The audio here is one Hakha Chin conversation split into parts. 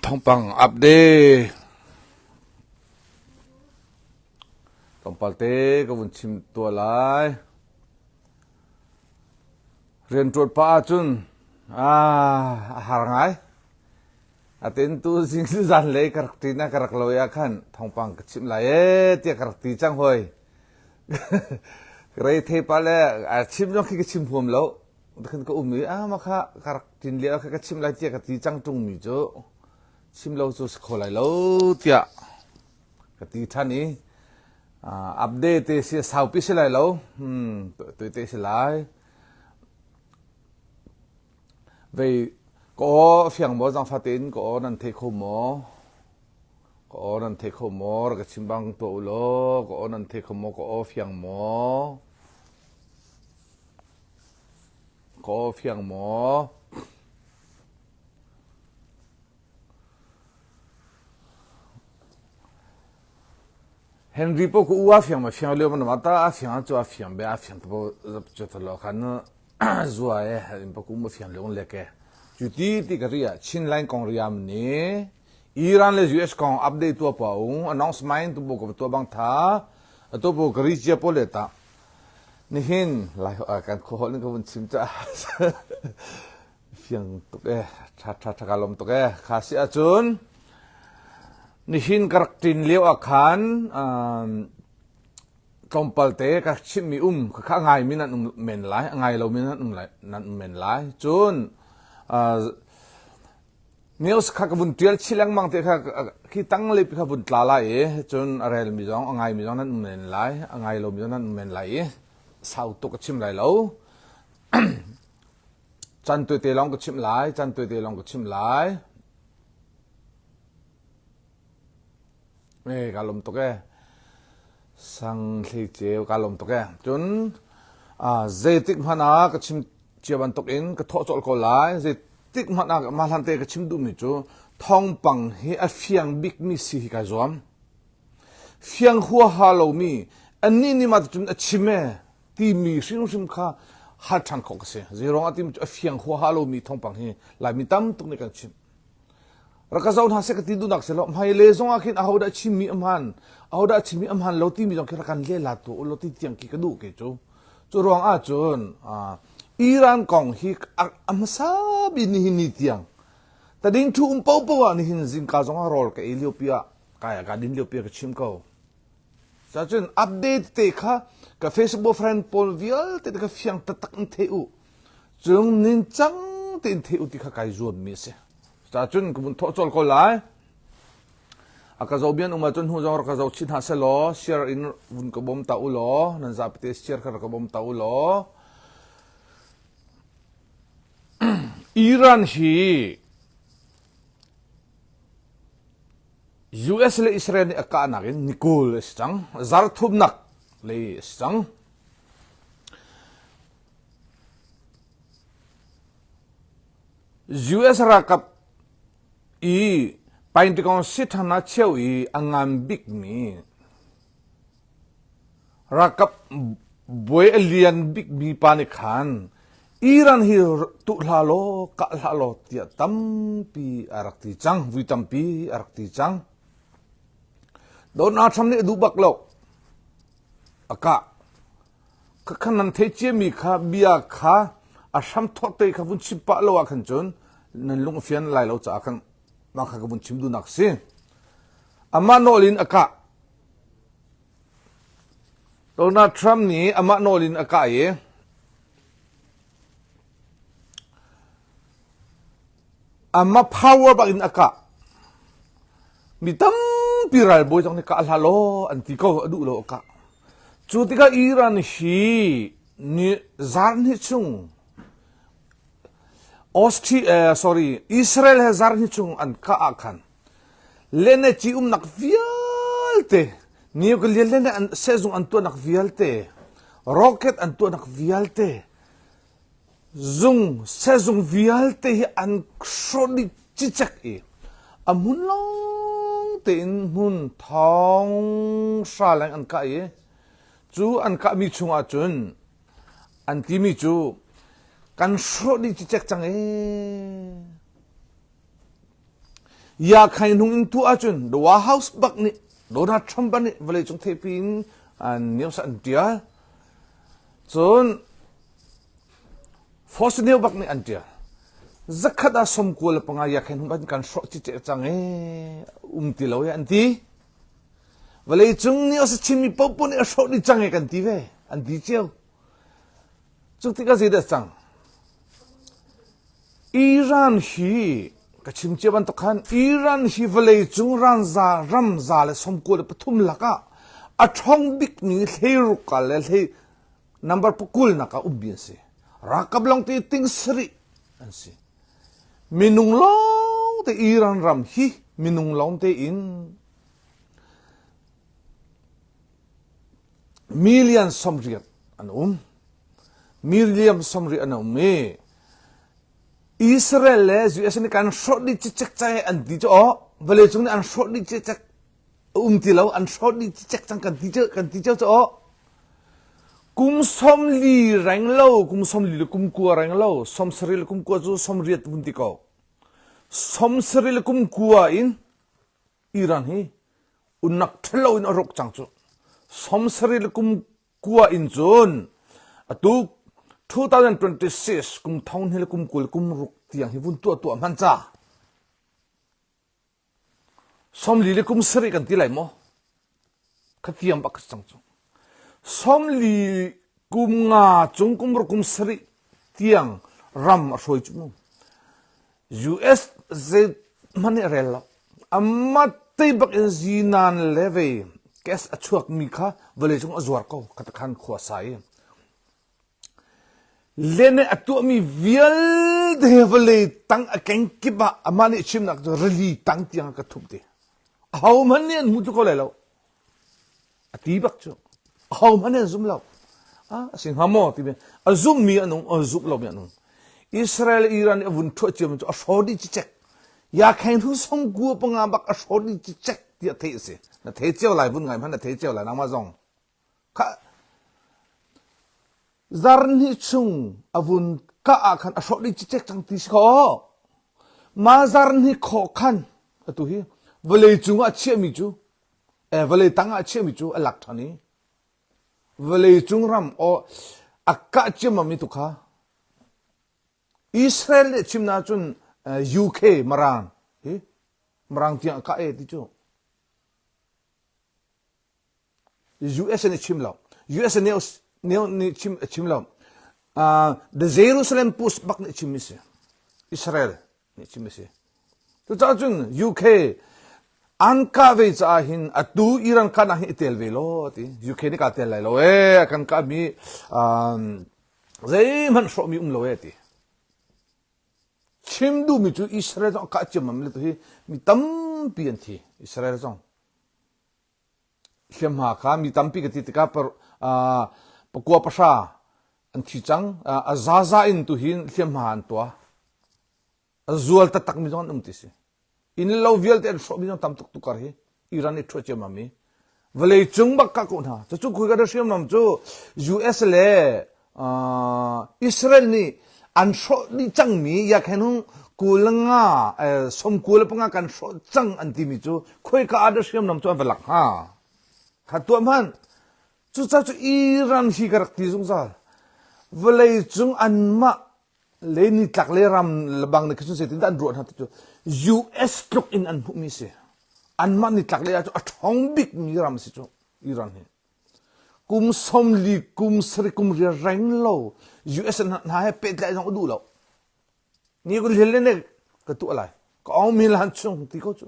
Thawngpang update. Tlawmpal te ka vun chim tuah lai. Rianṭuan pah ahcun ah a har ngai. Atin tu zing zanlei ka rak ṭin ah ka rak lo ah khan thawngpang ka chimh lai ee tiah ka rak ti cang hoi. Rei thei pa le a chim zong khi ka chim huam lo. Khan ka um i ah mah kha ka rak ṭin lio kha ka chim lai tiah ka ti cang ṭungmi cu chim lo cu si kho lai lo tiah ka ti ṭhan i update te si saupi si lai lo tuite si lai vei ka aw fiang maw zangfa tein ka aw nan thei kho maw ka aw nan thei kho maw rak ka chim bang tuah u law ka aw nan thei kho maw ka aw fiang maw Ka aw fiang maw? Henry po ku u a fiang ma fiang lio ma ta a fiang cu a fiang be a fiang to cu to lo khan zua e in pa ku ma fiang leong le ke cu ti ti ka ria Chin line kong riam ni Iran le US kong update tua pa ung announcement tu bo ko to bang tha to bo ka ri chia po le ta Nihin Lai kan khuaholh ning ka vun chim caah fiang tuk ee ṭha ṭha ṭha kaa lawm tuk ee. Kha si ahcun nihin ka rak ṭin lio ah khan tlawmpal te ka chimhmi um khakha a ngaimi nan um men lai, a ngai lomi nan um lai, nan um men lai. Cun News kha ka vun ṭial chih lengmang te kha khi tanglei pi kha vun tla lai i cun a relmi zong a ngaimi zong nan um men lai a ngai lomi zong nan um men lai i sau tuk ka chim lai lo. Can tuite lawng ka chimh lai, can tuite lawng ka chim lai. Eh, kaa lawm tuk ee. Sang hlei ceu kaa lawm tuk ee. Cun zeitik hmanh ah ka chim cia bantuk in ka thawh colh ko lai. Zeitik hmanh ah mah hlan te ka chim duhmi cu thawngpang hi a fiang bikmi si hi kai zuam. Fiang huaha lomi annih nih mah cun a chim ee timi hrimhrim kha hal ṭhan khawh ka si. Zeiruang ah timi cu a fiang huaha lomi thawngpang hi Laimi tam tuk nih kan chim. Rak ka zoh hna seh ka ti duhnak si lo. Hmailei zong ah khin ahodah chimmi a hmaan, ahodah chimmi a hmaan lo timi zong khi rak kan lehla tu u law ti tiang khi ka duh ke cu. Cu ruang ah cun Iran kong hi a hmasa bik nihin ni tiang tading thu um popo ah nihin zingka zong ah rawl ka ei lio pi ah kai ka din lio pi ah ka chim ko. Cacun update te kha ka Facebook friend pawl vialte te kha fiang taktak in thei u. Cung nincang tein thei u ti kha kai zuammi a si. Cacun ka vun thawh cawl ko lai. A ka zoh bian um ahcun hnu zong rak ka zoh chin hna selaw share in vun ka bawm ta u law nan zapite share kha rak ka bawm ta u law. Iran hi US le Israel nih a kahnak in ni 20 a si cang. Zarthumnak lei a si cang. US ralkap i Pentagon sithana cheu i a ngan bikmi Ralkap buai a lian bikmi pa nih khan Iran hi tuh hlah law kah hlah law tiah tampi a rak ti cang, vui tampi a rak ti cang. Donald Trump nih a duh bak lo. A kah. Khakhan nan theih ciami kha bia kha a hram thawt te kha vun chim pah lo ah khan cun nan lung a fian lai lo caah khan mah kha ka vun chim duhnak si. Amah nawl in a kah. Donald Trump nih amah nawl in a kah i amah power bak in a kah. Mi tampi ralbawi zong nih kah hlah law an ti ko a duh lo a kah. Cu tikah Iran hi ni zarhnih chung Austria sorry Israel he zarhnih chung an kah ah khan Leneci umnak vialte nuclear lene an sehzung an tuahnak vialte rocket an tuahnak vialte zung sehzung vialte hi an hrawh dih cicek i a hmun lawng tein hmun thong hra leng an kah i cu an kahmi chungah cun an timi cu kan hrawh dih cicek cang ee. Ya khain hnung in tu ahcun The White House bak nih Donald Trump nih vawleicung theihpi in news an tial. Cun Fox News bak nih an tial. Zakhat ah 95 ya khain hnung kan hrawh cicek cang e um ti lo e an ti. Vawleicung nih a chimmi paohpaoh nih a hrawh dih cang e kan ti ve. An ti cio. Cu tikah zeidah cang? Iran hi ka chim cia bantuk khan Iran hi vawleicung ranza ram 193 lakah a ṭhawng bikmi hleiruk le hlei number pakul nak ah ummi an si. Ralkap lawng te ting sarih an si. Minung lawng te Iran ram hi minung lawng te in million 80 an um. Million 80 an um i Israel le US nih kan hrawh dih cicek cai an ti cu aw vawleicung nih an hrawh dih cicek um ti lo an hrawh dih cicek cang kan ti kan ti cio cu aw kum 40 reng lo kum 40 le kum kua reng lo 70 le kum kua cu 80 vun ti ko 70 le kum kua in Iran hi unnak ṭhalo in a ruk cang cu. 70 le kum kua in cun atu 2026 kum thong hnih le kum 20 kum ruk tiang hi vun tuah tuah hman ca. 40 le kum sarih kan ti lai maw? Kha tiang bak cang cu. 40 kum nga cung kum ruk kum sarih tiang ram a hruai cu mu. US zei hmanh nih a rel lo. Amah te bak in zinan le vei gas a chuakmi kha vawleicung a zuar ko khatakhan khua sa i. Len a tuahmi vialte he vawlei tang a kengkip ah amah nih chimnak cu rili tang tiang a ka thup ti. Ahohmanh nih an hmu cu ko lai lo. A ti bak cu. Ahohmanh nih an zum lo. Ah, a si hnga maw timi a zummi an um, a zumh lomi an um. Israel Iran nih a vun ṭhuah ciami cu a hraw dih cicek. Ya kheng thu song kua panga bak a hraw dih cicek tiah theih a si. Na thei cio lai vun ngai hmanh na thei cio lai nangmah zong. Kha zarhnih chung a vun kah ah khan a hrawh dih cicek cang ti si kho. Ma zarhnih khawh khan atu hi vawlei cung ah chiahmi cu eh, vawlei tang ah chiahmi cu a lak ṭhan i vawlei cung ram aw a kah ciammam mi tu kha Israel nih chim na cun UK Marang hi Marang tiang a kah e ti cu US nih chim lo US nih nih chim chim lo the Jerusalem Post bak nih chim mi si Israel nih chim a si. Cucaah cun UK an kah ve caah hin atu Iran kahnak hin i tel ve law ti UK nih kaa tel lai lo ee kan kahmi um, zeihmanh hrawhmi um lo ee ti. Chim duhmi cu Israel zong a kah ciammam le tu hi mi tampi an thi Israel zong. Hliamhma kha mi tampi ka ti tikah pakua pahra an thi cang. A zaza in tuhin hliamhma an tuah. A zual taktak mi zong an um ti si. Inn lo vialte an hrawh mi zong tam tuk tukar hi Iran i ṭhuat ciammam i vawlei cung bak ka ko hna. Cucu khui ka hriamnam cu US le Israel nih an hrawh dih cangmi yakhenung kul nga som kul panga kan hrawh cang an timi cu khoika ah dah hriamnam cu an va lak hnga kha tuah hmanh cucaah cu Iran hi ka rak ti zungzal vawlei cung anmah le nitlak le ram lebang nih khin zeitin dah an ruah hna ti cu US tluk in an hmuhmi si anmah nitlak le ah cu a ṭhawng bikmi ram si cu Iran hi Kum 40 kum sarih kum rial reng lo US hna he pehtlaih zong a duh lo. Ni kun hlel le ka tuah lai. Ka ong mi lan chung ti ko cu.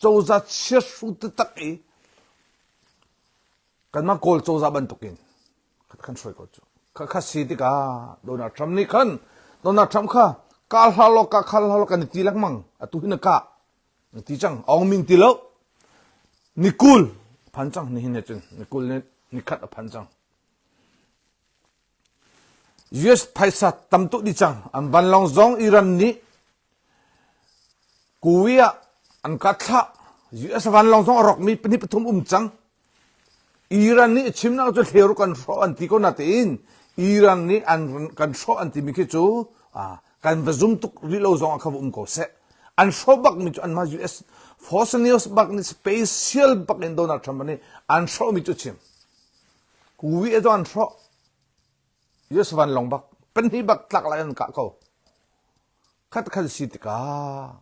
Cozah chiahru taktak i kanmah Kawl cozah bantukin kan hruai ko cu. Kha kha si tikah Donald Trump nih khan Donald Trump kha ka hlah law ka khal hlah law kan i ti lengmang. Atu hin a kah. Ti cang Aung Min ti lo ni 20 phan cang nihin he cun ni 20 ni ni khat a phan cang US phaisa tam tuk di cang an vanlawng zong Iran nih Kuwait ah an ka thlah US vanlawng zong a rawk mi pahnih pathum um cang Iran nih chimnak cu hleru kan hrawh an ti ko natein Iran nih an kan hrawh an timi khi cu kan va zum tuk rih lo zong ah kha va um ko seh. An hrawh bak mi cu anmah US Fox News bak nih special bak in Donald Trump nih an hrawh mi cu chim. Kuwi cu an hrawh. US vanlawng bak pahnih bak tlak lai an kah ko. Khat khat si tikah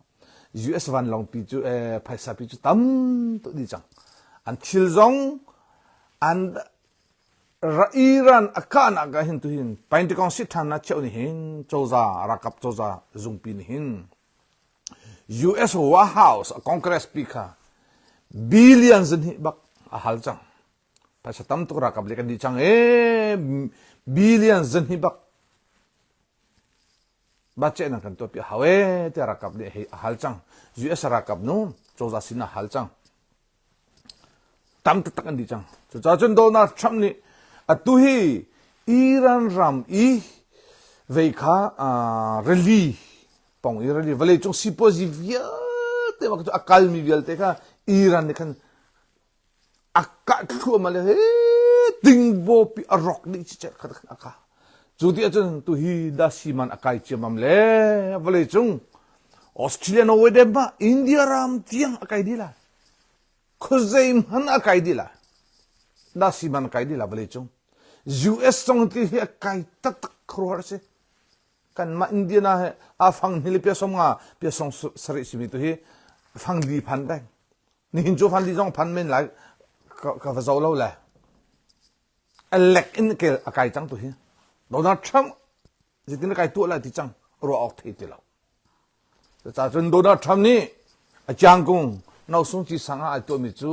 US vanlawng pi cu eh, phaisa pi cu tam tuk dih cang. An thil zong an Iran a kahnak ah hin tuhin Pentagon si ṭhan na cheu nih hin coza ralkap coza zungpi nih hin US White House Congress pi kha billion zahnih bak a hal cang. Phaisa tam tuk ralkap le kan dih cang ee billion zahnih bak budget nan kan tuah pi hau ee tiah ralkap nih hei a hal cang. US ralkap nu cozah sin a hal cang. Tam taktak an dih cang. Cucaah cun Donald Trump nih atu hi Iran ram i vei kha rili pong i rili vawleicung sipuazi vialte cu a kalmi vialte kha Iran nih khan a kah thluahmah le he tingbaw pi a rawk dih cicet kha a ka. Cu ti ahcun tuhi dasi man a kai ciammam le vawleicung Australia, Norway, Denmark, India ram tiang a kai dih lai. Khuazei hmanh a kai dih lai. Dasi man a kai dih lai vawleicung. US zong ti hi a kai taktak khuaruahhar a si. Kanmah Indiana he a fang hni le pia som nga pia song sarih simi tu hi fang li phan deng. Nihin cu fan li zong phan men lai ka, ka va zo lo le. A lek in kel a kai cang tu hi. Donald Trump zeitin kai tuah lai ti cang ruah awk thei ti lo. Cucaah cun Donald Trump nih a ciangkung nosung ci sang ah ai tuahmi cu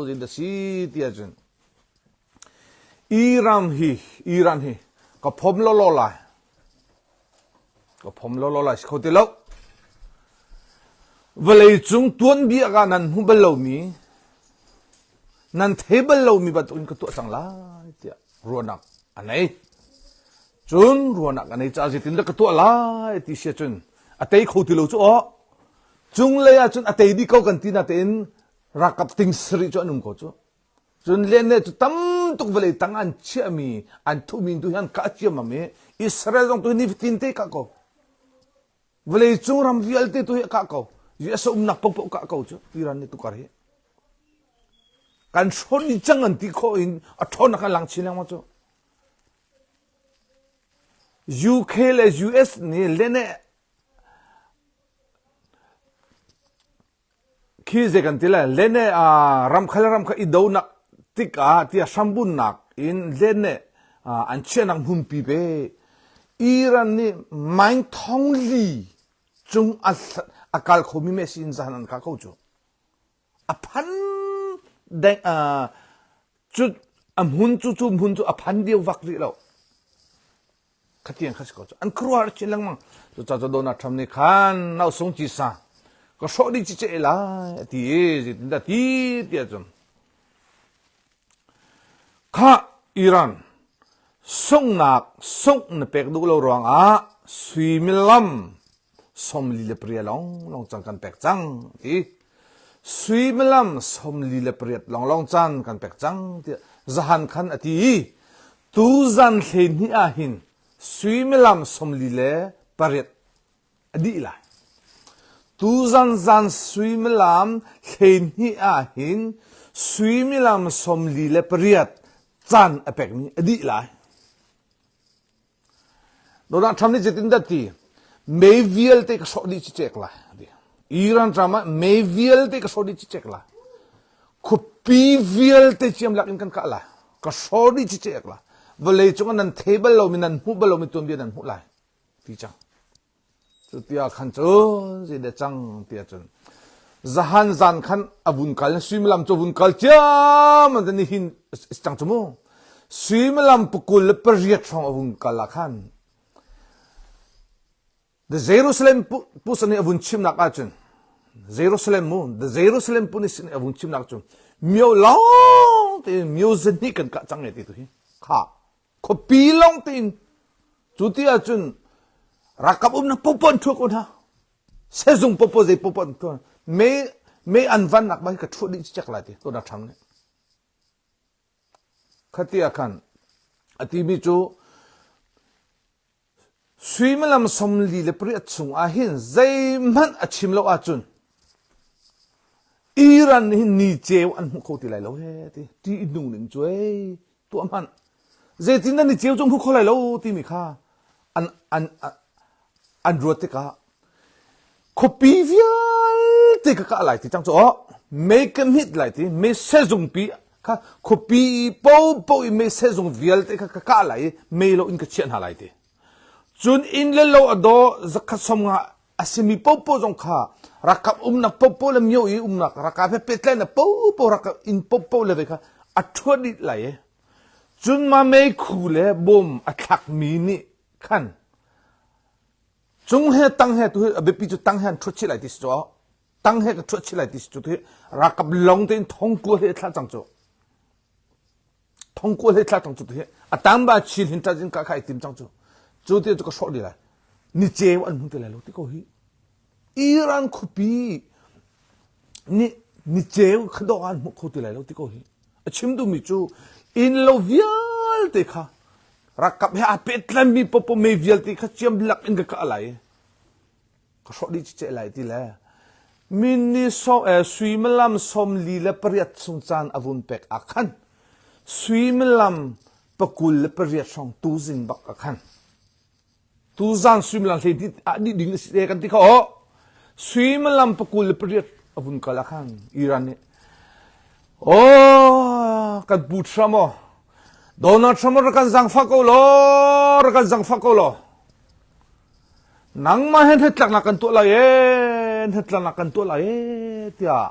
zeidah si ti ahcun Iran hi Iran hi ka phom lawlaw lai ka phom lawlaw lai si kho ti lo vawleicung tuanbia ah nan hmu bal lomi nan thei bal lomi bantukin ka tuah cang lai tiah ruahnak a nei cun ruahnak a nei caah zeitin dah ka tuah lai ti si ahcun a tei kho ti lo cu aw cunglei ahcun a tei dih ko kan ti natein ralkap ting sarih cu an um ko cu cun len cu tam tuk vawlei tang an chiahmi an thuhmi tu hi an kah ciammam i Israel zong tu hi nifatin te kah ko vawlei cung ram vialte tu hi a kah ko US umnak paohpaoh kah ko cu Iran nih tukar hi kan hrawn ni cang an ti khawh in a ṭhawnnak an lang chin lengmang cu UK le US nih lene Khi zei kan ti lai lene ramkhal ram kha i donak tikah tiah hrambunnak in lene an chiahnak hmunpi pe Iran nih mine thong li cung a kal khomi mesi in zahan an kah ko cu a phan deng cu a hmun cu cu hmun cu a phan dio vak rih lo Khatiang kha si ko cu. An khuaruahhar chin lengmang. Cucaah cu Donald Trump nih khan nausung cisa ka hrawh dih ciceh lai a ti i zeitindah ti tiah cun kha Iran sunghnak sungh na pek duh lo ruangah suimilam 48 lawnglawng cang kan pek cang ti suimilam 48 lawnglawng caan kan pek cang tiah zahan khan a ti i tuzan hleihnih ah hin suimilam 48 a dih lai tuzan zan suimilam hleihnih ah hin suimilam 48 caan a pekmi a dih lai Donald Trump nih zeitin dah ti? Mei vialte ka hrawh dih cicek lai. Iran ram ah mei vialte ka hrawh dih cicek lai. Khuapi vialte ciam lak in kan kah lai. Ka hrawh dih cicek lai. Vawlei cung ah nan thei bal lomi nan hmuh bal lomi tuanbia nan hmuh lai. Ti cang. Cuti ah khan cun zeidah cang tiah cun zahan zan khan a vun kal suimilam cu vun kal ciam an nihin cang cu mu suimilam pakul le pariat hrawng a vun kal ah khan The Jerusalem Post nih a vun chimnak ahcun Jerusalem mu The Jerusalem Post nih a vun chimnak cun mio lawng tein mio zahnih kan kah cang e ti tu hi kha Khuapi lawng tein cu ti ahcun ralkap umnak popo an ṭhua ko hna. Sehzung popo zei popo an ṭhua. Mei mei an vannak bang ka ṭhuah dih cek lai ti Donald Trump nih. Khati ah khan a timi cu. Suimilam 48 chung ah hin zeihmanh a chim lo ahcun Iran nih hin ni ceu an hmu kho ti lai lo he ti ti nung ning cu ei tuah hmanh zeitin dah ni ceu cu hmu kho lai lo timi kha an an an ruat tikah khuapi vialte ka kah lai ti cang cu aw mei ka hmit lai ti mei sehzungpi kha khuapi popo i mei sehzung vialte kha ka kah lai i mei lo in ka chiah hna lai ti cun inn le lo a daw zakhat som nga a simi popo zong kha rakap umnak popo le myo i umnak rakap he pehtlaihnak popo rakap inn popo le ve kha a ṭhuat dih lai i cun ma meikhu le bom a thlakmi nih khan cung he tang he tu hi a biapi cu tang he an ṭhuat chih lai ti si cu tang he ka ṭhuat chih lai ti si cu tu hi rakap long tein thongkua he thlah cang cu thongkua he thlah cang cu tu hi a tam ba chin hin ṭa ka kha i tim cang cu cu ti cu ka hrawh dih lai ni ceu an hmu ti lai lo ti ko hi Iran khuapi nih ni ceu khadawh an hmu kho ti lai lo ti ko hi a chim duhmi cu inn lo vialte kha rakap he aa pehtlaimi popo mei vialte kha ciam lak in ka kah lai ka hrawh dih ciceh lai ti le minni so eh, suimilam 48 chung caan a vun pek ah khan suimilam 28 hrawng tuzing bak ah khan Tuzan suimilam 12 ah dih ding a si te kan ti kho. Suimilam 28 a vun kal ah khan Iran nih Oh, kan pu Trump oh. Donald Trump rak kan zangfah ko law, rak kan zangfah ko law. Nangmah he hnatlaknak kan tuah lai ee, hnatlaknak kan tuah lai ee, tiah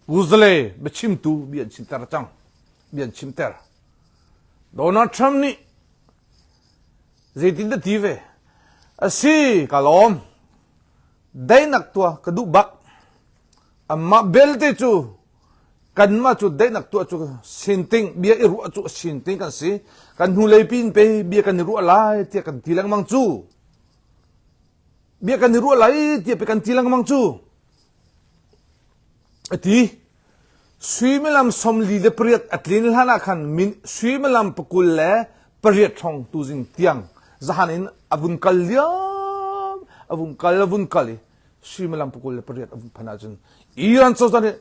Uzale biachimtu bia an chimter cang. Bia an chimter. Donald Trump nih Zeitin dah ti ve? A si, ka lawm. Daihnak tuah ka duh bak. Amah belte cu kanmah cu daihnak tuah cu sinting bia i ruah cu sinting kan si. Kan hnulei pin pe bia kan i ruah lai tiah kan ti lengmang cu. Bia kan i ruah lai tiah pe kan ti lengmang cu. A ti. Suimilam 48 a tlin hlan ah khan suimilam 28 hrawng tuzing tiang zahan in a vun kal liam a vun kal a vun kal i suimilam 28 a vun phanh ahcun Iran cozah nih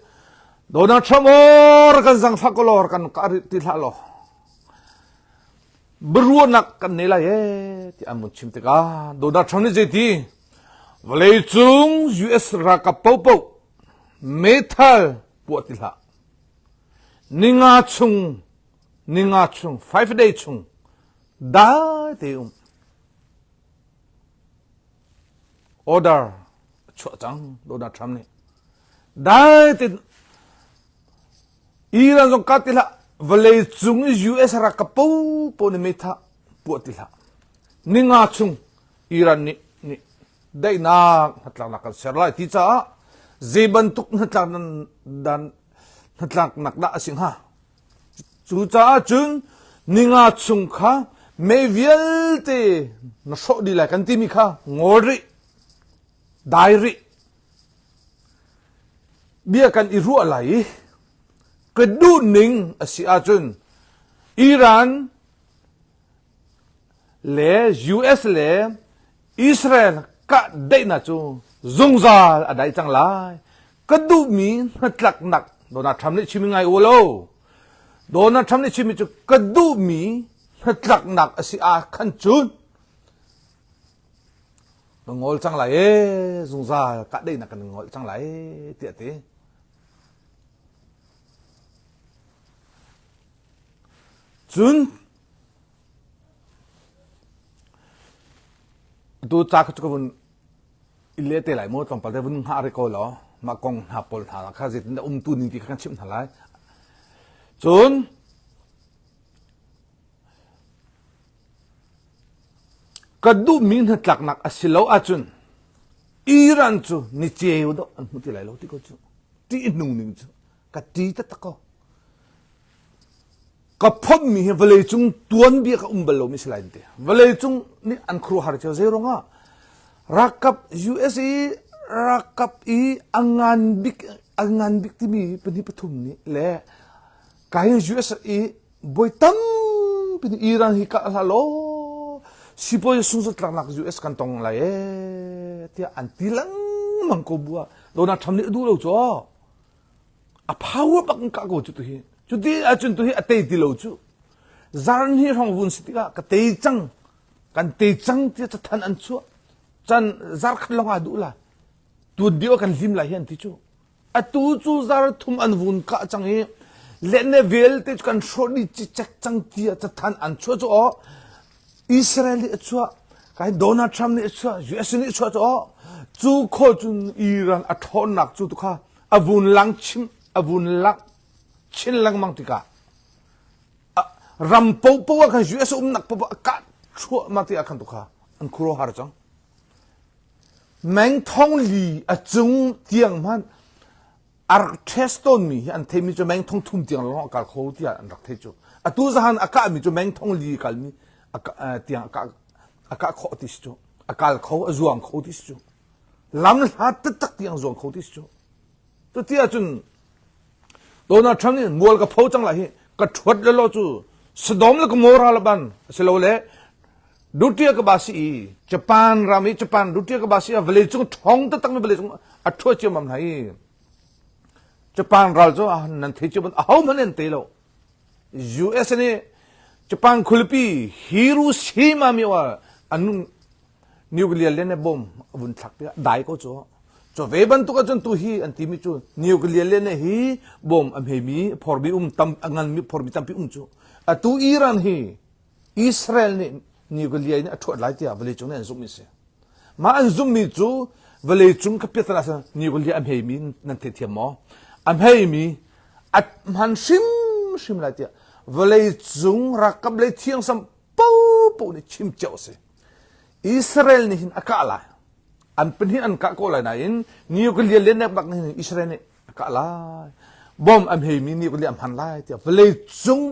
Donald Trump or kan zangfak ko law kan ka ti hlah law biaruahnak kan nei lai ee ti an vun chim tikah Donald Trump nih zeiti vawleicung US ralkap popo meithal puah ti hlah. Ninga chung, ninga chung, five day chung, dai te um. Order chuah cang Donald Trump nih. Dai te Iran zong ka ti hlah vawlei cung i US rak ka po po nih meitha puah ti hlah. Ninga chung Iran nih nih daihnak hnatlaknak kan ser lai ti caah zei bantuk hnatlaknak dah a si hnga? Cucaah cun ninga chung kha mei vialte na hrawh dih lai kan timi kha ngol rih, dai rih. Bia kan i ruah lai i ka duhning a si ahcun Iran le US le Israel kahdaihnak cu zungzal a dai cang lai. Ka duhmi hnatlaknak Donald Trump nih chim ngai u lo. Donald Trump nih chimmi cu ka duhmi hnatlaknak a si ah khan cun ka ngol cang lai ee zungzal kahdaihnak kan ngol cang lai tiah ti. Cun Atu ca kha cu ka vun i leh te lai maw tlawmpal te vun hngah rih ko law mah kong hna pawl hna kha zeitindah umtu ning ti kha kan chimh hna lai. Cun ka duhmi hnatlaknak a si lo ahcun Iran cu ni ceu dawh an hmu ti lai lo ti ko cu ṭihnung ning cu ka ṭi taktak ko. Ka phomhmi hi vawleicung tuanbia ka um bal lomi si lai an ti. Vawleicung nih an khuaruahhar cio zei ruangah rakap US i rakap i a ngan bik a ngan bik timi pahnih pathum nih le kai US i bawi tampi nih Iran hi kah hlah law. Sipuazi sungzatlaknak US kan tong lai ee tiah an ti lengmang ko bu ah Donald Trump nih a duh lo cu a power bak in kah ko cu tu hi cu ti ahcun tu hi a tei ti lo cu zarn hi hrawng vun si tikah ka tei cang kan tei cang tiah cathan an chuah can zar khat lawng ah duh la tuan deuh ah kan lim lai hi an ti cu Atu cu zar thum an vun kah cang i lehne vialte cu kan hrawh dih cicek cang tiah cathan an chuah cu aw Israel nih a chuah kai Donald Trump nih a chuah US nih a chuah cu aw cu khaw cun Iran a ṭhawnnak cu tu kha a vun lang chim a vun lang chin lengmang tikah ram popo ah khan US umnak popo a kah thluahmah ti ah khan tu kha an khuaruahhar cang. Meng thong li a cung tiang hmanh a rak test tawnmi hi an theimi cu meng thong thum tiang lawng a kal kho tiah an rak thei cu. Atu zahan a kahmi cu meng thong li kalmi tiang a kah a kah khawh ti si cu. A kal kho, a zuang kho ti si cu. Lam hlat taktak tiang zuang kho ti si cu. Cuti ahcun Donald Trump nih mual ka pho cang lai hi ka ṭhuat le law cu Sodom le Gomorrah le ban asilole Duterte ka ba si i Japan ram i Japan Duterte ka ba si a vawlei cung ṭhawng taktak mi vawlei cung a ṭhua ciammam hna i Japan ral cu nan thei cio ban ahohmanh an tei lo US nih Japan khualipi Hiroshima mi an nuclear le bomb a vun thlak tikah dai ko cu cu ve bantuk ahcun tu hi an timi cu nuclear le hi bomb a hmemi phormi um tam a nganmi phormi tampi um cu atu Iran hi Israel nih nuclear in a ṭhuat lai tiah vawleicung nih an zumhmi si mah an zumhmi cu vawleicung ka piat ah nuclear a hmeimi nan theithiam maw a hmeimi a hman hrimhrim lai tiah vawleicung ralkap lei thiangsam popoh nih chim cio a si Israel nih hin a kah lai. An pahnih an kah ko lai nain nuclear le nek bak nih Israel nih a kah lai. Bom a hmeimi nuclear a hman lai tiah vawlei cung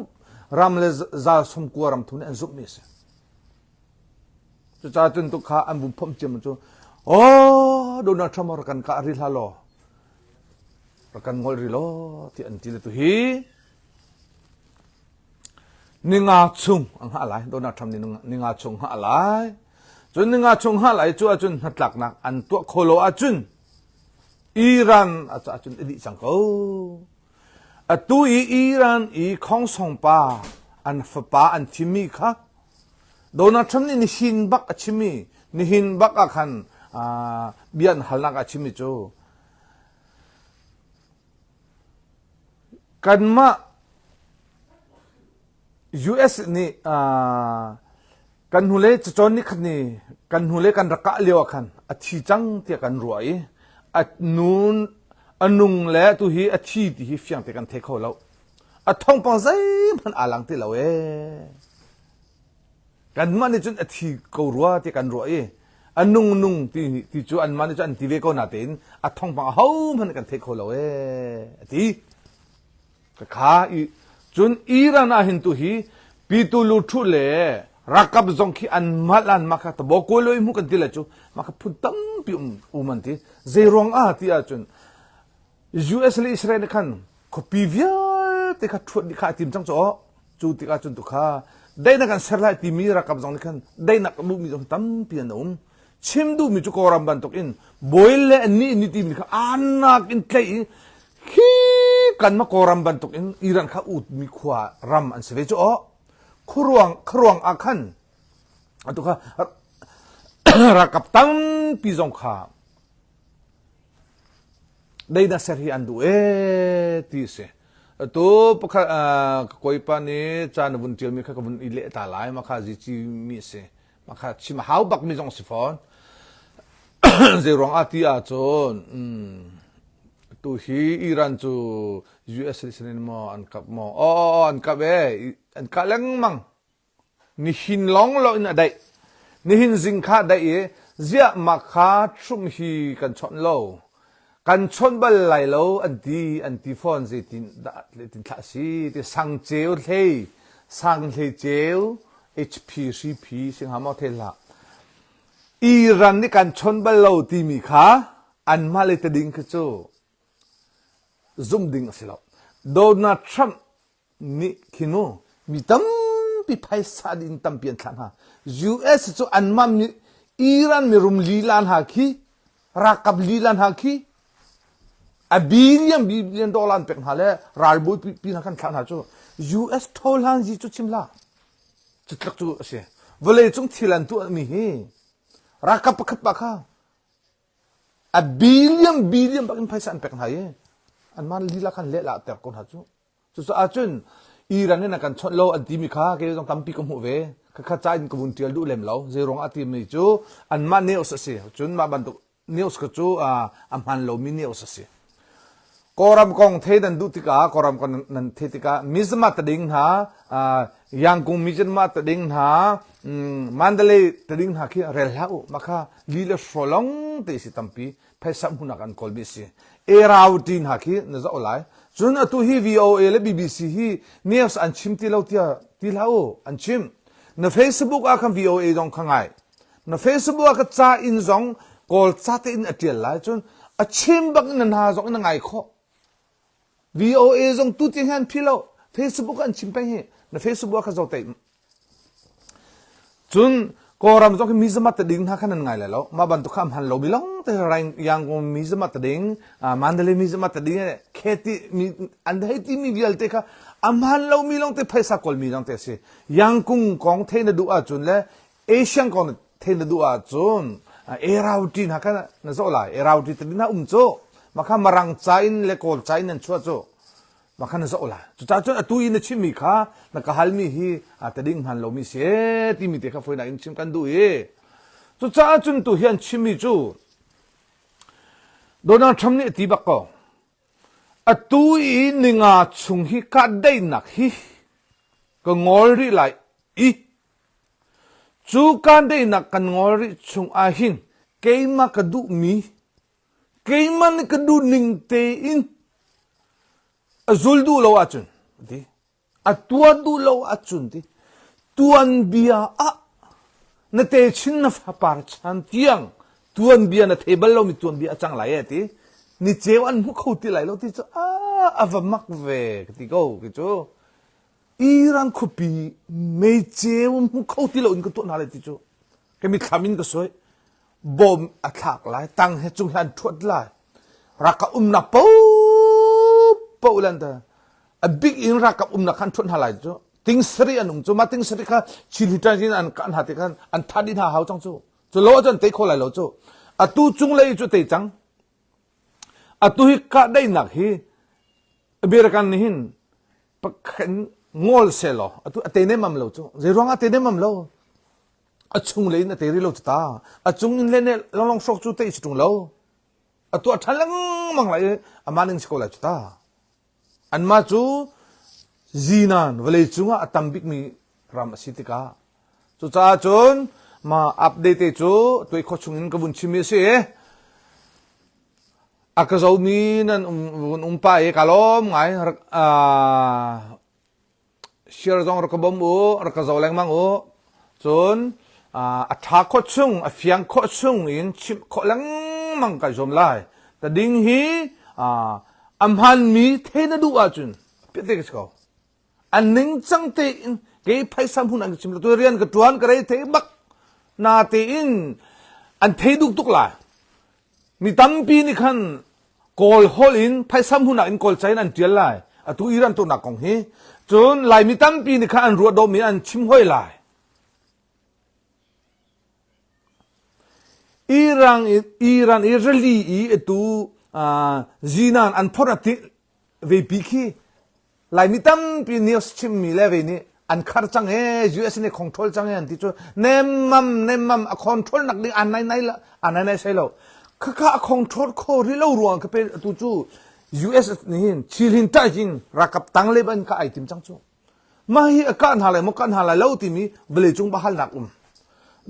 ram le zal sawmkua ram thum nih an zumhmi a si. Cucaah cun tuk kha an vun phomh ciam cu oh Donald Trump rak kan kah ri hlah law rak kan ngol ri law ti an ti le tu hi Ninga chung a hngah lai. Donald Trump nih ninga chung hngah lai. Cun ninga chung hngah lai cu ahcun hnatlaknak an tuah kho lo ahcun Iran a caah cun a dih cang ko. Atu i Iran i khongsong pa an fapa an thimmi kha Donald Trump nih nihin bak a chimmi nihin bak ah khan bia an halnak a chimmi cu Kanmah US nih kan hnulei cacawn ni khat ni kan hnulei kan rak kah lio ah khan a thi cang tiah kan ruah i a nun a nung le tu hi a thi ti hi fiang te kan thei kho lo. A thawngpang zeihmanh aa lang ti lo ee. Kanmah nih cun a thi ko rua ti kan ruah i a nung nung ti, ti cu anmah nih cun an ti ve ko natein a thawngpang ahohmanh kan thei kho lo ee a ti. Kha i cun Iran ah hin tu hi pitu lu thu le rakap zong khi an mal an mah kha tabo ko loi mu kan ti le cu mah kha phun tampi um um an ti zei ruang ah ti ahcun US le Israel nih khan khuapi vialte kha ṭhuat dih kha a tim cang cu cu tikah cun tu kha daihnak an ser lai timi ralkap zong nih khan daihnak a duhmi zong tampi an um chim duhmi cu Kawlram bantuk in bawi le an nih ni timi kha anak in tlaih i khi kanmah Kawlram bantuk in Iran kha utmi khua ram an si ve cu aw khuruang khuruang ah khan atu kha ralkap tampi zong kha Deidah ser hi an duh ee ti a si. Atu pakhat ka kawipa nih ca na vun ṭialmi kha ka vun i leh ta lai ma kha zici mi a si. Ma kha chim a hau bakmi zong a si fawn. Zei ruang ah ti ahcun tu hi Iran cu US nih maw an kap maw? Aw an kap ee an kah lengmang. Nihin lawnglawng in a daih. Nihin zing kha a daih i ziah mah kha Trump hi kan chawnh lo. Kan chawnh bal lai lo an ti an ti fawn zeitin dah tin thlah si ti sang ceu hlei sang hlei ceu HP hri phi singha maw thei hlah. Iran nih kan chawn bal lo timi kha anmah le tading khi cu zum ding a si lo. Donald Trump nih khi mu mi tampi. Tampi phaisa in tampi an thlah hna. US cu anmah Iran mirum lila hna khi ralkap lila hna khi a billion billion dollar an pek hna le ralbawi pi hna kan thlah hna cu US thohlan zi cu chim la cu tluk cu a si. Vawlei cung thil an tuahmi hi ralkap pakhat pa kha a billion billion bak in phaisa an pek hna i anmah lila khan lehlah ter ko hna cu. Cucaah cun Iran in a kan chawnh lo an timi kha kei zong tampi ka hmuh ve. Khakha ca in ka vun ṭial duh lem lo. Zeiruang ah timi cu anmah news a si. Cun mah bantuk news ka cu a hmaan lomi news a si. Kawlram kong thei nan duh tikah Kawlram kong nan theih tikah Mizma tading hna, Yangkung Mizma tading hna, Mandalay tading hna khi rel hlah u. Mah kha li le hraw long te si tampi. Phaisa hmuhnak an kawlmi a si. Erauti hna khi na zoh lai. Cun atu hi VOA le BBC hi news an chim ti lo tiah ti hlah u, an chim. Na Facebook ah khan VOA zong kha ngai. Na Facebook ah ka ca in zong kawl ca te in a tial lai. Cun a chim bak in na hna zong in na ngai khawh. VOA zong tu ti hian phi lo. Facebook an chim peng hi. Na Facebook ah kha zo te Cun Kawlram zong khi mizamat ta ding hna khan an ngai lai lo. Mah bantuk kha hman lo mi long te Yangon mizamat ta ding, Mandalay mizamat ta ding, kheti mi an hei ti mi vialte kha a hman lo mi long te phaisa kawl mi long te si. Yangkung kong thei na duh ahcun le Asian kong thei na duh ahcun Erauti hna kha na zoh lai. Erauti ta ding hna um cu. Mah kha Marang ca in le Kawl ca in an chuah cu. Mah kha na zoh lai. Cucaah cun atu i na chimmi kha na ka halmi hi aa te ding hman lomi si ee timi te kha fawinak in chim kan duh i cucaah cun tu hi an chimmi cu Donald Trump nih a ti bak ko. Atu i ninga chung hi kahdaihnak hi ka ngol rih lai i cu kahdaihnak kan ngol rih chung ah hin keimah ka duhmi Keimah nih ka duh ning tein a zul duh lo ahcun ti a tuah duh lo ahcun ti tuanbia ah na techin na fapar chan tiang tuanbia na thei bal lomi tuanbia a cang lai e ti ni ceu an hmu kho ti lai lo ti cu a a va mak ve ka ti ko ki cu Iran khuapi mei ceu hmu kho ti lo in ka tuah hna lai ti cu ka mithlam in ka soi bom a thlak lai tang he cung hlan thuat lai ralkap umnak po po lan ta a big in ralkap umnak khan thuat hna lai cu ting sari an um cu ma ting sari kha chin hi tan an kan ha te khan an that din ha hau chang cu cu lo cun te kho lai lo cu atu cung lei cu te cang atu hi ka deinak hi American nih hin pakhat ngol se law atu a te nemam lo cu zei ruang ah te nemam lo a chung le in a te ri lo ta a cung in le ne longlong hrawk cu te si tung lo a tuah ṭhan lengmang lai ama ning si ko lai cu ta anmah cu zinan vawlei cungah a tam bikmi ram a si tikah cucaah cun ma update cu tuai khua chung in ka vun chimmi a si A ka zomi nan um, vun um pa i ka lawm ngai. Rak, uh, share zong rak ka bawm u, rak ka zo lengmang u. Cun uh, a ṭha khawh chung, a fiang khawh chung in chimh khawh lengmang kai zuam lai. Ta ding hi uh, a hmanmi thei na duh ahcun piah te ka si ko. An ningcang tein kei phaisa hmun an ka chim lo. Tu rian ka ṭuan ka rei thei bak. Na tein an thei duh tuk lai. Mi tampi nih khan Kawl holh in phaisa hmun ah in Kawl ca in an ṭial lai. Atu Iran tuknak kong hi. Cun Laimi tampi nih khan an ruah dawhmi an chim hoi lai. Iran i Iran i rili i atu uh, zinan an phorh a ti veipi khi Laimi tampi news chimmi le vei nih an khar cang ee US nih control cang ee an ti cu nemmam nemmam a control nak ding an nai nai an nai nai sai lo khakha a control kho ri lo ruang ka pe tu cu US nih hin chilhin ṭai rakap tang le ban ka ai tim cang cu mah hi a kah hna lai maw kah hna lai lo timi vawlei cung ba halnak um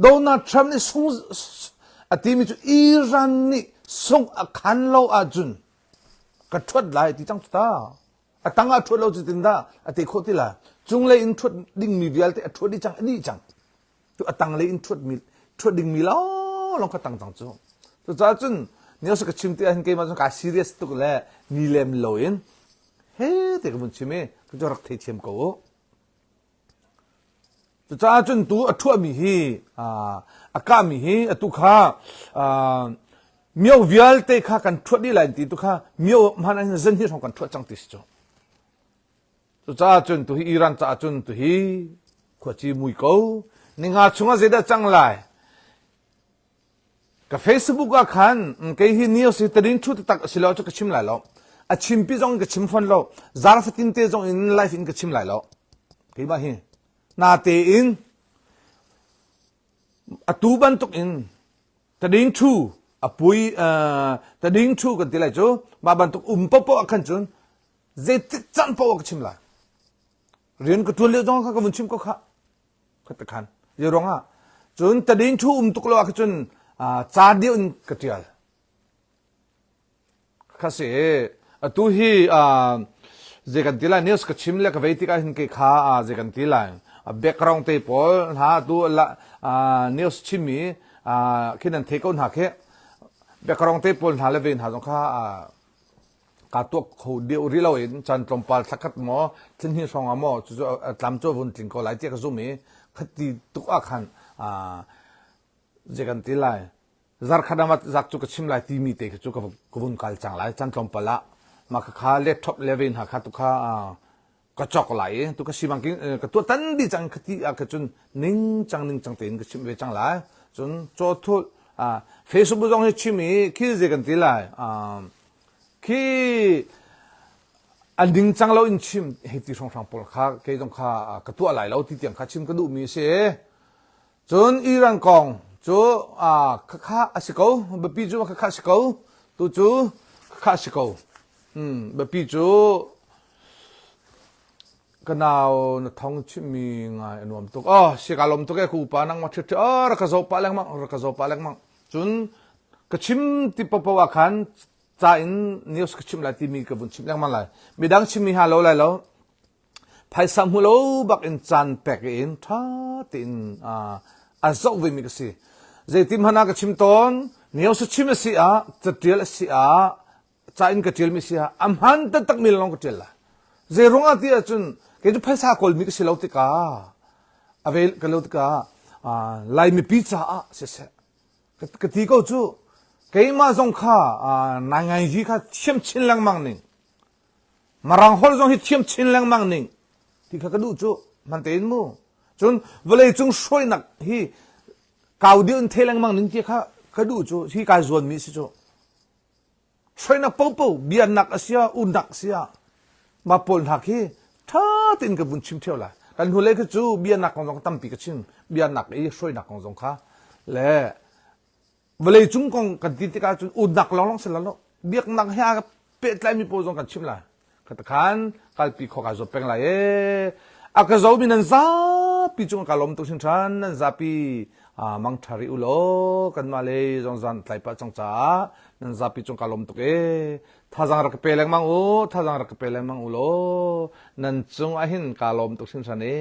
Donald Trump nih sung a timi cu Iran nih sung a khan lo ahcun ka ṭhuat lai ti cang cu ta A tang ah ṭhuat lo cu tin dah a te khawh ti la. Cunglei in ṭhuat dingmi vialte a ṭhuat dih cang, a dih cang. Tu a tanglei in ṭhuatmi ṭhuat dingmi lawnglawng kha tang cang cu. Cucaah cun news ka chim ti ahhin keimah cun kaa serious tuk le ni lem loin he te ka vun chim i ka cu rak theithiam ko u. Cucaah cun tu a ṭhuahmi hi a kahmi hi atu kha mio vialte kha kan ṭhuat dih lai ti tu kha mio hman an zan hi hrawng kan ṭhuat cang ti si cu. Cucaah cun tuhi Iran caah cun tuhi khuaci mui ko. Ninga chungah zeidah cang lai? Ka Facebook ah khan kei hi news hi tarin thu taktak a si lo cu ka chim lai lo. A chimpi zong in ka chim fawn lo. Zarfatin te zong in live in ka chim lai lo. Keimah hi natein atu bantuk in tading thu a pui tading thu kan ti lai cu mah bantuk um popo ah khan cun zeitik can poah ka chim lai. Rian ka tuan lio zong kha ka vun chim ko kha. Khat khan. Zei ruangah cun tading thu um tuk lo ah cun ca deuh in ka tial. Kha si atu hi zei kan ti lai news ka chim le ka vei tikah hin ke kha zei kan ti lai background te pawl hna tu news chimmi khi nan thei ko hna khi background te pawl hna le ve hna zong kha kaa tuak kho deuh rih lo in caan tlawmpal thlakhat maw thil hrawng ah maw cucu tlam cu vun tling ko lai tiah ka zum i khati tuk ah khan zei kan ti lai zarkhat ah zak cu ka chim lai timi te khi cu ka vun kal cang lai caan tlawmpal ah mah kha laptop le ve hna kha tu kha ka cawk lai i tu ka si bangkin ka tuah tan dih cang khati ah kha cun ning cang ning cang tein ka chim ve cang lai cun caw thul Facebook zong hi chim i khi zei kan ti lai khi an ding cang lo in chim hei ti hrawnghrang pawl kha kei zong kha ka tuah lai lo ti tiang kha chim ka duhmi a si cun Iran kong cu khakha a si ko biapi cu khakha a si ko tu cu khakha a si ko biapi cu Ka nau na thong chimmi ngai a nuam tuk. Oh, si ka lawm tuk e ku upa nangmah ṭhit ṭhit. Oh, rak ka zoh pah lengmang, rak ka zoh pah lengmang. Cun ka chim ti popo ah khan ca in news ka chim lai timi ka vun chim lengmang lai. Midang chimmi ha lo lai lo. Phaisa hmu lo bak in caan pek in ṭha tein a zoh ve mi ka si. Zeitim hmanh ah ka chim tawn, news chim a si ah, catial a si ah, ca in ka ṭialmi si ah a hmaan taktakmi lawng ka ṭial lai. Zei ruangah ti ahcun kei cu phaisa kawlmi ka si lo tikah a ve ka lo tikah Lai mipi caah siseh ka ti ko cu keimah zong kha naingaiji kha thiam chin lengmang ning Marang holh zong hi thiam chin lengmang ning ti kha ka duh cu hman tein mu cun vawlei cung hruainak hi kau deuh in the lengmang ning ti kha ka duh cu hi kai zuanmi si cu Hruainak popo bianak a sia unnak a sia mah pawl hna khi ṭha tein ka vun chim ṭheo lai. Kan hnulei khi cu bianak kong zong tampi ka chim. Bianak i hruainak kong zong kha le vawlei cung kong kan ti tikah cun unnak lawnglawng si lo. Biaknak he aa pehtlaimi pawl zong kan chim lai. Khatakhan kalpi khua ka zawt peng lai ee. A ka zomi nan zapi cung ka lawm tuk hringhran nan zapi mang ṭha rih u law kanmah lei zong zan tlai pah cang caah nan zapi cung ka lawm tuk ee. Thazang rak ka pe lengmang u, thazang rak ka pe lengmang u law nan cung ah hin ka lawm tuk hringhran ee.